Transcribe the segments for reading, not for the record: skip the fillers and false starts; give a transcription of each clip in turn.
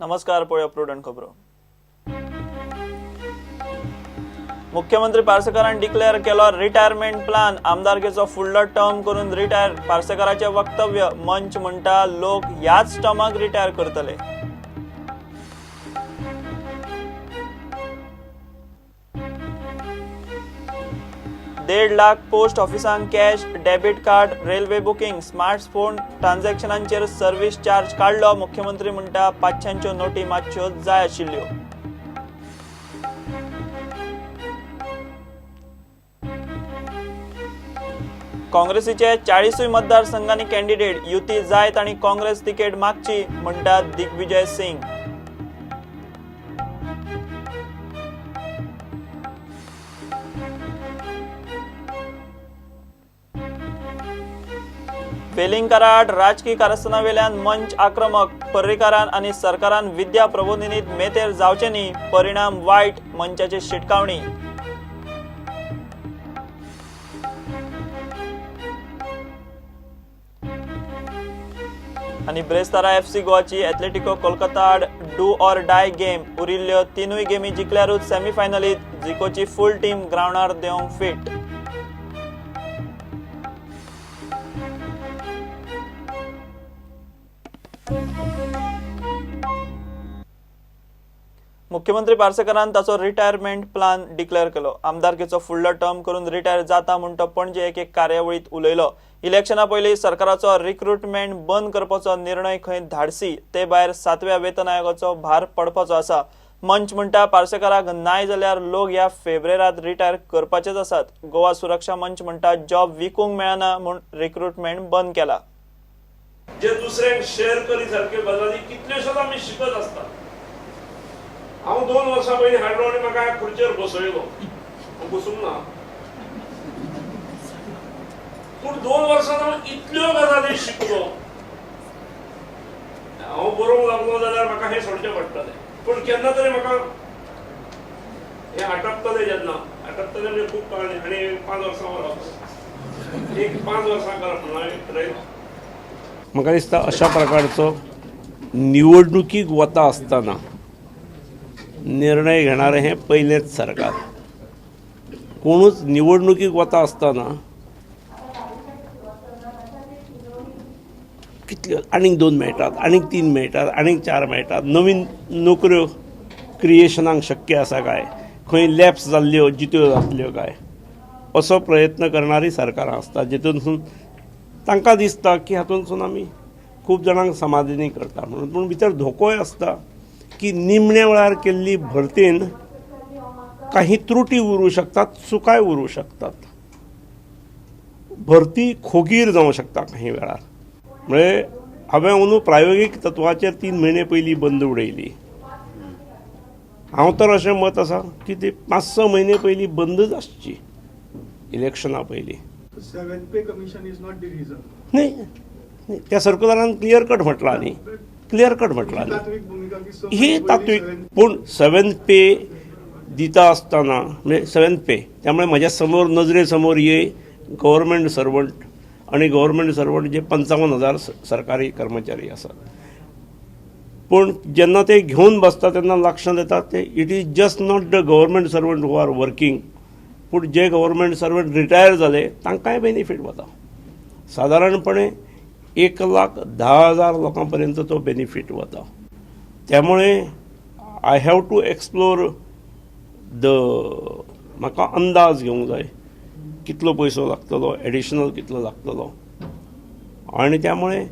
नमस्कार, पळोवया प्रुडंट खबरो. मुख्यमंत्री पार्सेकारान डिक्लेअर केलो रिटायरमेंट प्लान. आमदारकेचो फुडलो टर्म करून रिटायर. पार्सेकाराचें वक्तव्य. मंच म्हणटा लोक ह्याच टर्माक रिटायर करतले. 1.5 लाख पोस्ट ऑफिसांक cash, debit card, railway booking, smartphone ट्रान्झॅक्शनांचेर service charge काडलो. मुख्यमंत्री म्हणटा 500च्यो नोटी मातश्यो जाय आशिल्ल्यो. काँग्रेसीचे 40 मतदारसंघांनी कॅन्डिडेट. युती जायत आनी काँग्रेस तिकेट मागची म्हणटा दिग्विजय सिंग. वेलिंगकाराआड राजकी कारस्थानावेल्यान मंच आक्रमक. पर्रीकारान आनी सरकारान विद्या प्रबोधिनीत मेतेर जावचे न्ही, परिणाम वायट, मंचाची शिटकावणी. आनी ब्रेस्तारा एफसी गोवाची एथलेटिको कोलकाता आड do or die game. उरिल्ल्यो 3 गेमी जिखल्यारूच सेमीफायनलीत. जिकोची फुल टीम ग्रावंडार देंवंक फिट. मुख्यमंत्री पार्सेकारान ताचो रिटायरमेंट प्लान डिक्लेअर केलो. आमदारकेचो फुडलो टर्म करून रिटायर जाता म्हूण तो पणजे एके कार्यावळींत उलयलो. इलेक्शना पयलीं सरकाराचो रिक्रुटमेंट बंद करपाचो निर्णय खंय धाडसी, ते भायर 7व्या वेतन आयोगाचो भार पडपाचो आसा. मंच म्हणटा पार्सेकाराक नाय जाल्यार लोक ह्या फेब्रेरात रिटायर करपाचेच आसात. गोवा सुरक्षा मंच म्हणटा जॉब विकूंक मेळना म्हूण रिक्रुटमेंट बंद केला. जे दुसऱ्यांक शेअर करी सारक्यो गजाली कितल्योश्योच आमी शिकत आसता. हांव 2 वर्सां पयलीं हाडलो आनी म्हाका खुर्चेर बसयलो, हांव बसूंक ना. पूण 2 वर्सां हांव इतल्यो गजाली शिकलो. हांव बरोवंक लागलो जाल्यार म्हाका हें सोडचें पडटलें, पूण केन्ना तरी म्हाका हें आटपतलें. जेन्ना आटपतलें म्हणजे खूब काळ आनी 5 वर्सां वरप, एक 5 वर्सां करप म्हणून हांवें ठरयलां. म्हाका दिसता अशा प्रकारचो निवडणुकीक वता आसतना निर्णय घेणारें हें पयलेंच सरकार. कोणूच निवडणुकीक वता आसतना कितल्यो आनीक 2 मेळटात, आनीक 3 मेळटात, आनीक 4 मेळटात, नवीन नोकऱ्यो क्रिएशनाक शक्य आसा काय, खंय लॅप्स जाल्ल्यो जित्यो जातल्यो काय, असो प्रयत्न करणारी सरकारां आसता, जितूनसून तांकां दिसता की हातूंतसून आमी खूब जाणांक समाधानी करता म्हणून. पूण भितर धोकोय आसता की निमण्या वेळार केल्ली भरतीन काही त्रुटी उरूं शकतात, चुकाय उरूं शकतात, भरती खोगीर जावं शकता काही वेळार. म्हणजे हांवें अंदू प्रायोगीक तत्वाचेर 3 म्हयने पयलीं बंद उडयली. हांव तर अशें मत आसा की ती 5-6 म्हयने पयलीं बंदच आसची, इलेक्शना पयलीं. 7th pay commission is not the reason. न्ही, त्या सर्कुलरान क्लियर कट म्हटलां न्ही, क्लियर कट म्हटलां न्ही ही तात्वीक. पूण 7th पे दिता आसतना म्हणजे 7th पे त्यामुळे म्हज्या समोर नजरे समोर ये गव्हर्मेंट सर्वंट आनी गव्हर्मेंट सर्वंट जे 55,000 सरकारी कर्मचारी आसात, पूण जेन्ना ते घेवन बसता तेन्ना लक्षांत येता ते it is just not the government servant who are working, पूण जे गव्हर्मेंट सर्वंट रिटायर जाले तांकांय बेनिफीट वता. सादारणपणे 1,10,000 लोकां पर्यंत तो बेनिफीट वता. त्यामुळे I have to explore the, म्हाका अंदाज घेवंक जाय कितलो पयसो लागतलो, एडिशनल कितलो लागतलो, आनी त्यामुळे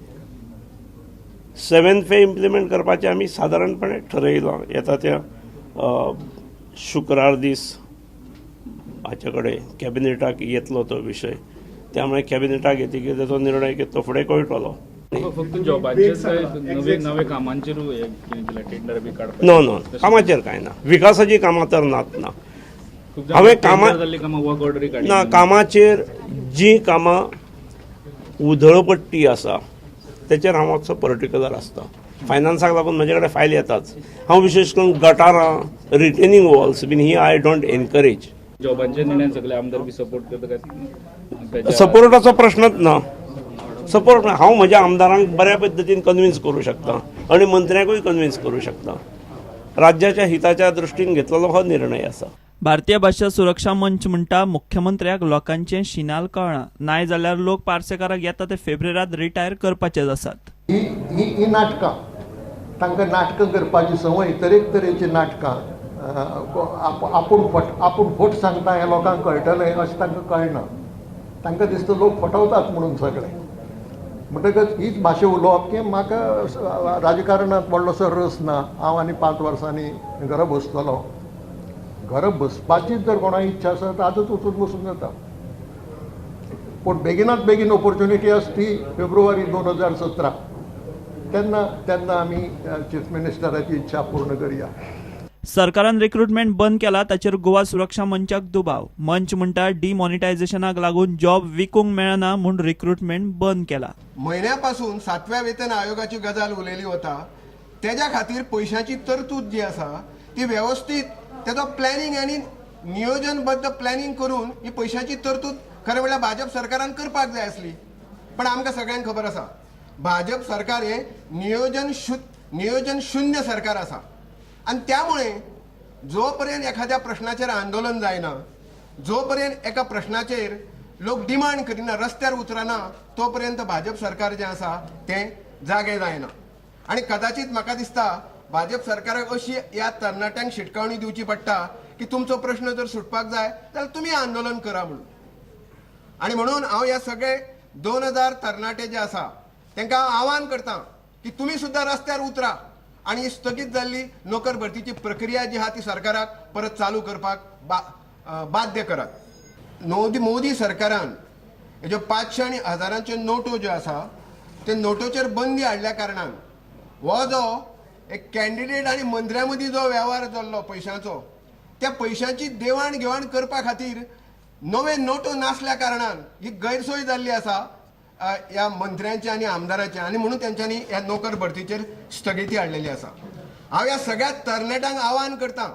7th पे इम्प्लिमेंट करपाचें आमी सादारणपणे ठरयलां. येता त्या शुक्रार दीस हाचे कडेन कॅबिनेटाक येतलो तो विशय, त्यामुळे कॅबिनेटाक येतकीर ताचो निर्णय घेतलो फुडें कळटलो. फक्त जॉबाचेर नवे नवे कामांचेर टेंडर बी काडपाक? नो नो, कामाचेर कांय ना, विकासाचीं कामां तर नात ना. हांवें कामां ना, कामाचेर जीं कामां उधळपट्टी आसा तेचेर हांव मातसो पर्टिक्युलर आसता. फायनान्साक लागून म्हजे कडेन फायल येताच. हांव विशेश करून गटारां, रिटेनिंग वॉल्स बीन he I don't encourage. जॉबांचे निर्णय सगळे आमदार बी सपोर्ट करता काय? सपोर्टाचो प्रश्नच ना. सपोर्ट हांव म्हज्या आमदारांक बऱ्या पद्दतीन कन्विन्स करूं शकता आनी मंत्र्यांकूय कन्विन्स करूं शकता. राज्याच्या हिताच्या दृश्टीन घेतलेलो हो निर्णय आसा. भारतीय भाशा सुरक्षा मंच म्हणटा मुख्यमंत्र्याक लोकांचें शिनाल कळ्ळां, नाय जाल्यार लोक पार्सेकाराक येता ते फेब्रेरात रिटायर करपाचेच आसात. ही ही नाटकां, तांकां नाटकां करपाची संवय, तरेकतरेची नाटकां, आपूण फट सांगता हें लोकांक कळटलें अशें तांकां कळना. तांकां दिसता लोक फटवतात म्हणून सगळे. म्हणटकच हीच भाशा उलोवप की म्हाका राजकारणांत व्हडलोसो रस ना, हांव आनी 5 वर्सांनी घरा बसतलो. घरा बसपाचीच जर कोणाक इच्छा आसा तर आजच वचून बसून जाता. पूण बेगिनात बेगीन ऑपॉर्च्युनिटी आसा ती फेब्रुवारी 2017, तेन्ना तेन्ना आमी चीफ मिनिस्टराची इच्छा पूर्ण करया. सरकारान रिक्रुटमेंट बंद केला ताचेर गोवा सुरक्षा मंचाक दुबाव. मंच म्हणटा डिमॉनिटायझेशनाक लागून जॉब विकूंक मेळना म्हूण रिक्रुटमेंट बंद केला. म्हयन्या पासून 7व्या वेतन आयोगाची गजाल उलयली वता, तेज्या खातीर पयशांची तरतूद जी आसा ती वेवस्थीत तेजो प्लॅनिंग आनी नियोजनबद्ध प्लॅनिंग करून ही पयशांची तरतूद खरें म्हणल्यार भाजप सरकारान करपाक जाय आसली. पण आमकां सगळ्यांक खबर आसा भाजप सरकार हें नियोजन शून्य सरकार आसा आनी त्यामुळे जो पर्यंत एखाद्या प्रश्नाचेर आंदोलन जायना, जो पर्यंत एका प्रश्नाचेर लोक डिमांड करिना, रस्त्यार उतरना, तो पर्यंत भाजप सरकार जें आसा तें जागे जायना. आनी कदाचित म्हाका दिसता भाजप सरकाराक अशी ह्या तरणाट्यांक शिटकावणी दिवची पडटा की तुमचो प्रश्न जर सुटपाक जाय जाल्यार तुमी आंदोलन करा म्हणून. आनी म्हणून हांव ह्या सगळे 2000 तरणाटे जे आसा तांकां हांव आव्हान करता की तुमी सुद्दां रस्त्यार उतरा आनी स्थगीत जाल्ली नोकर भरतीची प्रक्रिया जी आहा ती सरकाराक परत चालू करपाक बाध्य करात. मोदी सरकारान ज्यो 500 आनी 1000 नोटो ज्यो आसा ते नोटोचेर बंदी हाडल्या कारणान हो जो एक कॅन्डिडेट आनी मंत्र्या मदीं जो वेव्हार जाल्लो पयशांचो, त्या पयशांची देवाण घेवाण करपा खातीर नवे नोटो नासल्या कारणान ही गैरसोय जाल्ली आसा ह्या मंत्र्यांची आनी आमदारांची, आनी म्हणून तेंच्यांनी ह्या नोकर भरतीचेर स्थगिती हाडलेली आसा. हांव ह्या सगळ्या तरणाट्यांक आव्हान करता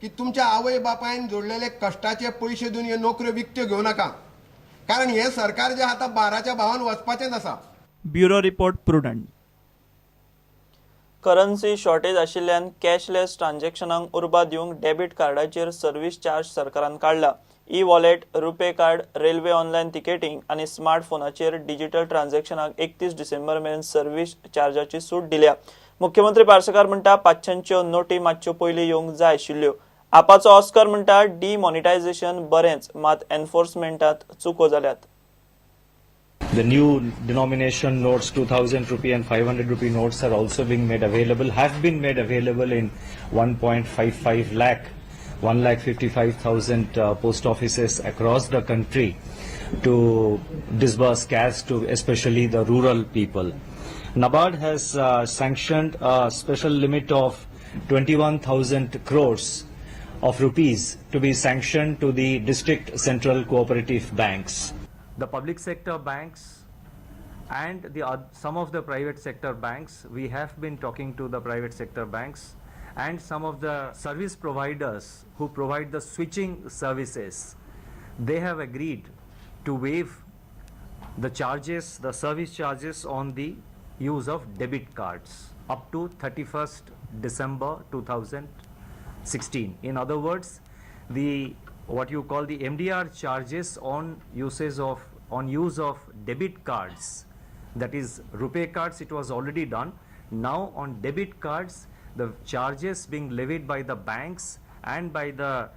की तुमच्या आवय बापायन जोडलेले कश्टाचे पयशे दिवन ह्यो नोकऱ्यो विकत्यो घेवं नाका, कारण हें सरकार जें आतां 12च्या भावान वचपाचेंच आसा. Bureau report, Prudent. Currency shortage आशिल्ल्यान कॅशलेस ट्रान्झॅक्शनांक उर्बा दिवंक डेबिट कार्डाचेर सर्व्हिस चार्ज सरकारान काडला. E wallet, RuPay card, railway online ticketing आनी स्मार्टफोनाचेर डिजिटल ट्रान्झॅक्शनाक 31 डिसेंबर मेरेन सर्व्हिस चार्जाची सूट दिल्या. मुख्यमंत्री पार्सेकार म्हणटा 500च्यो नोटी मातश्यो पयलीं येवंक जाय आशिल्ल्यो. आपाचो ऑस्कर म्हणटा डिमॉनिटायझेशन बरेंच, मात एन्फोर्समेंटात चुको जाल्यात. The new denomination notes, 2000 rupee and 500 rupee notes are also being made available, have been made available in 1.55 lakh, 1,55,000 post offices across the country to disburse cash to especially the rural people. NABARD has sanctioned a special limit of 21,000 crores of rupees to be sanctioned to the district central cooperative banks. The public sector banks and the some of the private sector banks, we have been talking to the private sector banks and some of the service providers who provide the switching services, they have agreed to waive the charges, the service charges on the use of debit cards up to 31st December 2016. In other words, the what you call the MDR charges on use of debit cards, that is RuPay cards, it was already done. Now on debit cards, the charges being levied by the banks and by the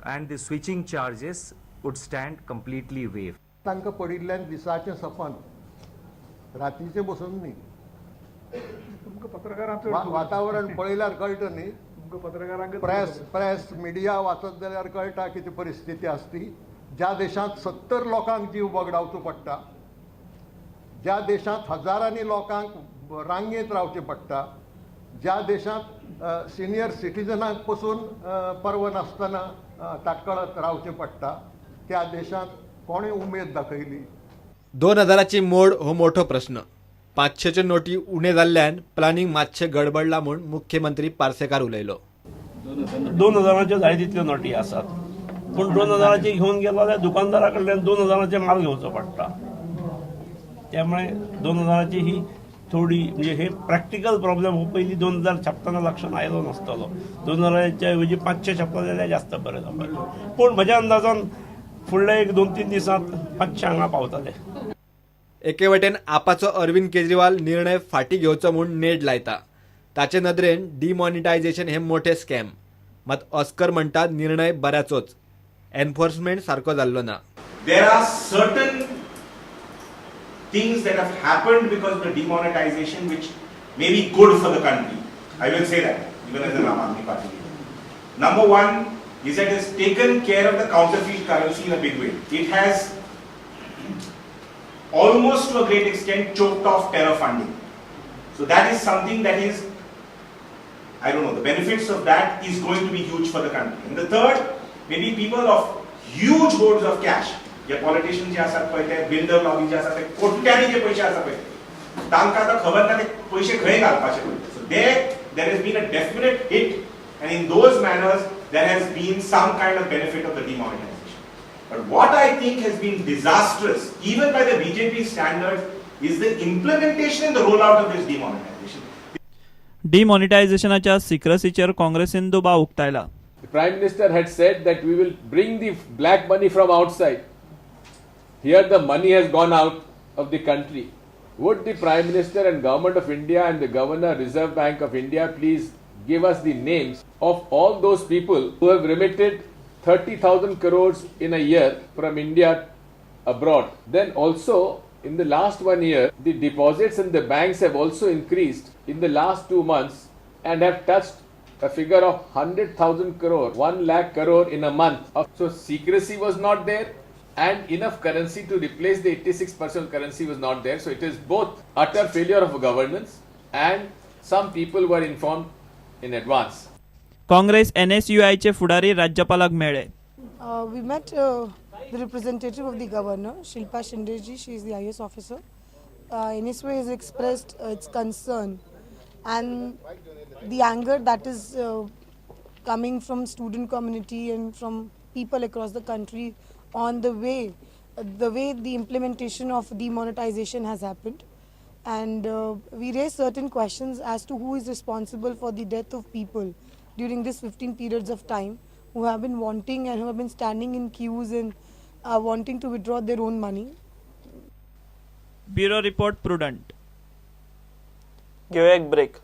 and the switching charges would stand completely waived. तांकां पडिल्ल्यान दिसाचें सपन, रातीचें बसून न्ही. तुमकां पत्रकारांक वातावरण पळयल्यार कळटा न्ही, तुमकां पत्रकारांक प्रेस मिडिया वाचत जाल्यार कळटा कितें परिस्थिती आसती. ज्या देशांत 70 लोकांक जीव वगडावचो पडटा, ज्या देशांत हजारांनी लोकांक रांगेंत रावचें पडटा, ज्या देशांत सिनियर सिटीजनांक पसून पर्व नासतना ताटकळत रावचें पडटा, त्या देशांत कोणें उमेद दाखयली? 2000ची मोड हो मोठो प्रश्न. 500च्यो नोटी उणे जाल्ल्यान प्लानिंग मातशें गडबडला म्हूण मुख्यमंत्री पार्सेकार उलयलो. 2000च्यो जाय तितल्यो नोटी आसात, पूण 2000ची घेवन गेलो जाल्यार दुकानदारा कडल्यान 2000चे माल घेवचो पडटा. त्यामुळे 2000ची ही थोडी म्हणजे हे प्रॅक्टिकल प्रॉब्लेम हो पयलीं 2000 छापतना लक्षात आयलो नासतलो. 2000च्या ऐवजी 500 छापलो जाल्यार जास्त बरें जावपाचें, पूण म्हज्या अंदाजान फुडल्या एक 2-3 दिसांत 500 हांगा पावतले. एके वटेन आपाचो अरविंद केजरीवाल निर्णय फाटी घेवचो म्हूण नेट लायता. ताचे नदरेन डिमॉनिटायझेशन हे मोठे स्कॅम. मात ऑस्कर म्हणटा निर्णय बऱ्याचोच, एनफोर्समेंट सारको जाल्लो ना. There are certain things that have happened because of the demonetization which may be good for the country. I will say that, even as an Aam Aadmi Party leader. Number one is that it has taken care of the counterfeit currency in a big way. It has almost to a great extent choked off terror funding. So that is something that is, I don't know, the benefits of that is going to be huge for the country. And the third, maybe people of huge hoards of cash, J politician जे आसात पळय ते builder lobby जे आसा ते कोट्यांनी जे पयशे आसा पळय तांकां आतां खबर ना ते पयशे खंय घालपाचे पळय. So there has been a definite hit and in those manners there has been some kind of benefit of the demonetization. But what I think has been disastrous, even by the BJP standards, is the implementation and the rollout of this demonetization. डिमॉनिटायझेशनाच्या सिक्रसीचेर काँग्रेसीन दुबाव उक्तायला. The Prime Minister had said that we will bring the black money from outside. Here the money has gone out of the country. Would the Prime Minister and Government of India and the Governor Reserve Bank of India please give us the names of all those people who have remitted 30,000 crores in a year from India abroad? Then also in the last 1 year, the deposits in the banks have also increased in the last 2 months and have touched a figure of 100,000 crore, 1 lakh crore in a month. So secrecy was not there and enough currency to replace the 86% currency was not there. So it is both utter failure of governance and some people were informed in advance. Congress NSUIचे फुडारी राज्यपालाक मेळ्ळे. We met the representative of the governor, Shilpa Shinde ji. She is the IAS officer. NSUI has expressed its concern and the anger that is coming from student community and from people across the country on the way the implementation of demonetization has happened. And we raised certain questions as to who is responsible for the death of people during this 15 periods of time, who have been wanting and who have been standing in queues and wanting to withdraw their own money. Bureau report, Prudent. घेऊया एक break.